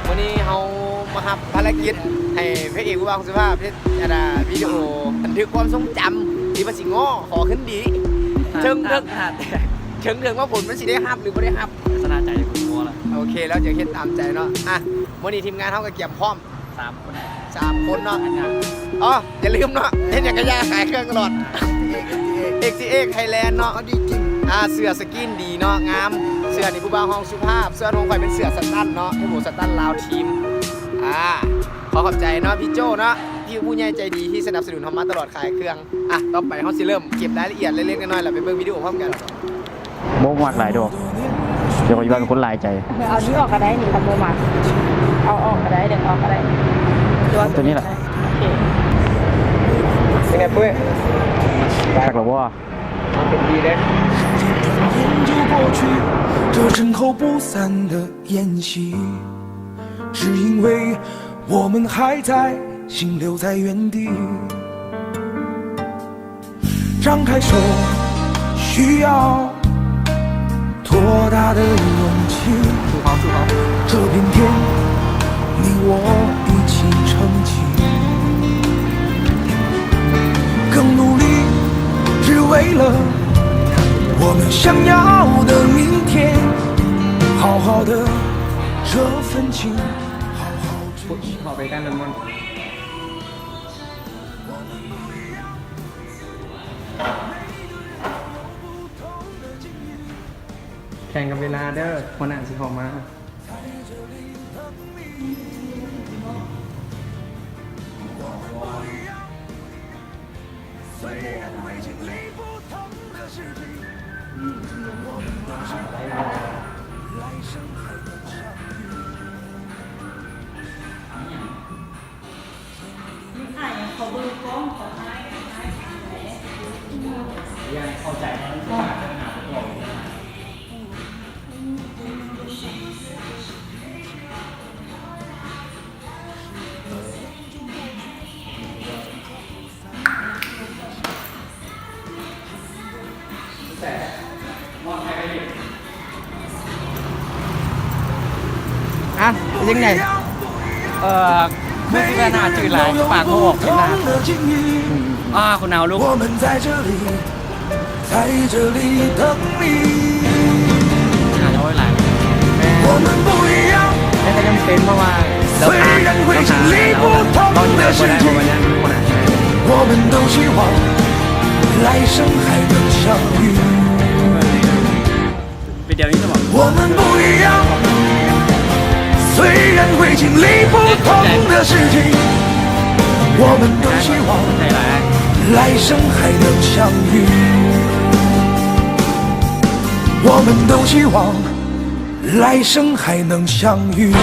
ມື້ນີ້ເຮົາມາຮັບພາລະກິດໃຫ້ພະເອກຜູ້ບ່າວຂອງສຸພາບເຮັດ ອັນນ່າ ວິດີໂອບັນທຶກຄວາມຊົງຈຳ ທີ່ວ່າຊິງໍຂໍຄືນດີ ເທິງເທິງ ເທິງເຖິງວ່າຜົນມັນຊິໄດ້ຮັບ ຫຼື ບໍ່ໄດ້ຮັບ ຊະນະໃຈຄົນງໍລະ. ໂອເຄ ແລ້ວຈະເຮັດຕາມໃຈເນາະ. ອ່ະ ມື້ນີ້ທີມງານເຮົາກໍກຽມພ້ອມ ສາມຄົນ ສາມຄົນເນາະ. ອໍ ຢ່າລືມເນາະ ເຮັດຫຍັງກະຢ່າຂາຍເຄື່ອງຕະຫຼອດ. ເອັກຊີເອັກ ໄທແລນເນາະ ດີຈິງ. ອ່າ ເສື້ອສະກຣີນດີເນາະ ງາມ. ເສື້ອນີ້ຜູ້ບ່າວຮ້ອງສຸພາບ ສ່ວນຂອງຂ້ອຍເປັນເສື້ອສະຕັນເນາະ ໂອ້ໂຫ ສະຕັນລາວທີມ. ອ່າ ຂໍຂອບໃຈເນາະ ພີ່ໂຈ້ເນາະ ພີ່ຜູ້ໃຫຍ່ໃຈດີທີ່ສະໜັບສະໜູນເຮົາມາຕະຫຼອດຂາຍເຄື່ອງ. ອ່ະ ຕໍ່ໄປເຮົາຊິເລີ່ມເກັບລາຍລະອຽດເລັກໆນ້ອຍໆ ແລ້ວໄປເບິ່ງວິດີໂອພ້ອມກັນ. ບໍ່ມັກຫຼາຍດອກ ດຽວຂ້ອຍຊິວ່າເປັນຄົນຫຼາຍໃຈ. ເອົານີ້ອອກກໍໄດ້ນີ້ ຄັນບໍ່ມັກ ເອົາອອກກໍໄດ້ ດຶງອອກກໍໄດ້ ຕົວນີ້ລະ. ໂອເຄ ເປັນໄງປຸ້ຍ ຄັກແລ້ວບໍ່? ເປັນດີເດ້. 这身后不散的宴席，只因为我们还在停留在原地。 张开手，需要多大的勇气？这片天，你我一起撑起。更努力，只为了我们想要的明天。好好的这份情，好好珍惜。 ແຂ່ງກັບເວລາເດີ ຫົວໜ້າຊິເຂົ້າມາ. ອ້າຍເຂົາເບິ່ງກ້ອງ ເຂົາອ້າຍ ອ້າຍ ອ້າຍ ເຂົ້າໃຈ ອ່ະ ເປັນຈັ່ງໃດ? ເອີ ຄືຊິວ່າໜ້າຈື່ຫຼາຍ ປາກບໍ່ອອກເປັນໜ້າ ອ່າ ຄົນໜາວລຸກ ໜ້າຈະໂອ້ຍຫຼາຍ ແມ່ນ ແຕ່ກໍຍັງເປັນ ເພາະວ່າ ໄປດຽວນີ້ຈະບອກ 我们不一样，虽然会经历不同的事情，我们都希望来生还能相遇。我们都希望来生还能相遇。